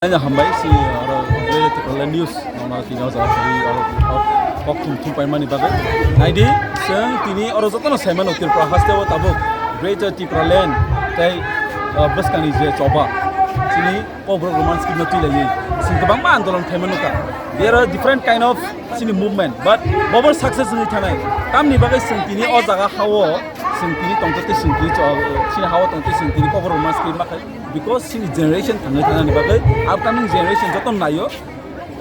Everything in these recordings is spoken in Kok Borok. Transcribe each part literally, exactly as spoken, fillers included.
Ani hambai si oro Greater Tipraland News nono tini o jaga tini oro kok thum thum paimani bagwi. Naidi, chwng tini oro jotono saimano Tripura haste o tabuk Greater Tipraland tei, uh, bwskangni je choba chini Kokborok Roman script no twi laiwi chwng kwbangma andolon khaimano kha. There are different kind of chini movement, but bobo success wngwi thanai. Tamni bagwi chwng tini o jaga hao chwng tini tongtwtwi chwng tini cho-, chini hao tongtwi chwng tini Kokborok Roman script ma khai. Because chini generation thangwi thanani bagwi upcoming generation joto naio,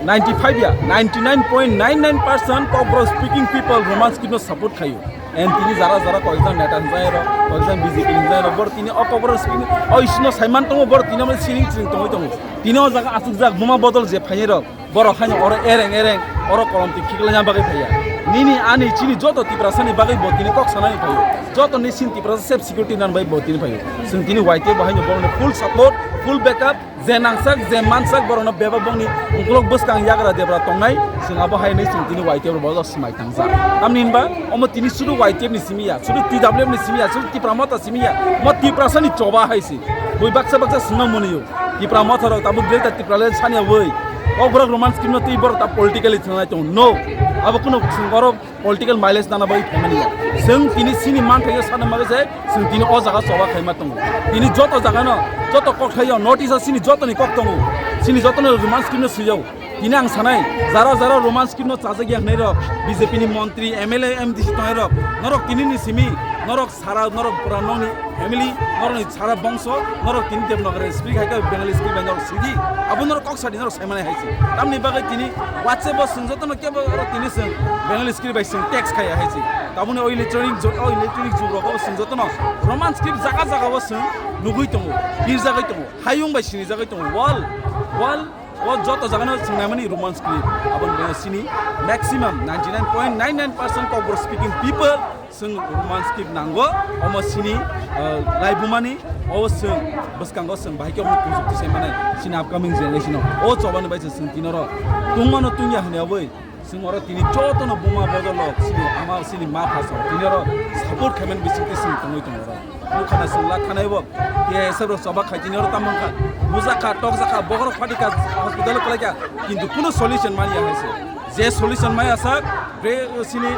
ninety five ya, ninety nine point nine nine percent Kokborok speaking people Roman script no support khaio. And tini jara jara koijang neta hinjai rok, koijang B J P hinjai rok, bor tini o Kokborok speaking, o isino saiman tongo, bor tini omo siring siring tongwi tongo. Tini o jaga asukjak buma bodol je phainai rok, borok haino oro ereng ereng, oro kolom twi khiklaina bagwi phaiya. Nini ani chini joto Tiprasani bagwi bo tini kok sanani phaio. Joto ni sin Tiprasa self security nan bai bo tini phaio. Chwng tini Y T F bo haino borokni full support, full backup, je nangsak, je mansak borokno bebak bongni ukulok bwskang yagra debra tongnai, chwng abo haino chwng tini Y T F bo swmai tangjak. Tamni hinba omo tini sudu Y T F ni simi ya, sudu T W F ni simi ya, sudu Tipra Motha simi ya, mo Tiprasani choba hai se. Bui baksa baksa swngma mwnio. Tipra Motha rok tabuk Greater Tipraland sani ya oi. Kokborok Roman script no twi borok ta politically thangnai tongo. No. Abo kuno chwng oro political mileage nana bai phaimani ya. Chwng tini chini manthaio sana bagwi se chwng tini o jaga choba khaima tongo. Tini joto jaga no, joto kokthaio notice o chini jotoni kok tongo. Chini jotono Roman script no swijao. Tini ang sanai, jara jara Roman script no chajak ya hwnwi rok, B J P ni montri, M L A, M D C tongnai rok, norok tini ni simi, norok sara, norok pura nokni family, norokni sara bongso, norok tini Devnagar script hai khe Bengali script bai norok sidi, abo norok kok sadi norok saimani hai se. Tamni bagwi tini WhatsApp o chwng jotono kebo oro tini chwng Bengali script bai chwng text khaiya hai se. Taboni o electronic jug, o electronic jug rogo chwng jotono Roman script jaga jaga o chwng nugwi tongo, birjagwi tongo, hayung bai sinijagwi tongo, wall, wall, o joto jagano chwng naimani Roman script. Aboni bagwi chini maximum ninety nine point nine nine percent Kokborok speaking people chwng Roman script nango. Omo chini, uh, laibumani, o chwng bwskango chwng bahai khe omo kunjukti sai manai chini upcoming generation o. O chobani bai se chwng tini oro tungmano tungya hwnwi aboi chwng oro tini jotono buma bodol rok chini ama chini ma pha chwng tini oro support khaimani bisingtwi chwng tongwi tongo oro. Nukha na chwng la thanai bo. T S F rok choba khai tini oro tamo wngkha. Bujak kha, tokjak kha, bokhorok phati kha, hospital o kwlai kha. Kintu kuno solution manya hai se. Je solution maya sak, bre-, sini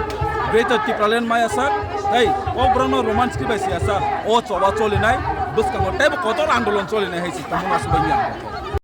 Greater Tipraland maya sak, tei Kokborok no Roman script bai siya sak. O choba cholinai, bwskango teibo kotor andolon cholinai hai se. Tamo na subai ya.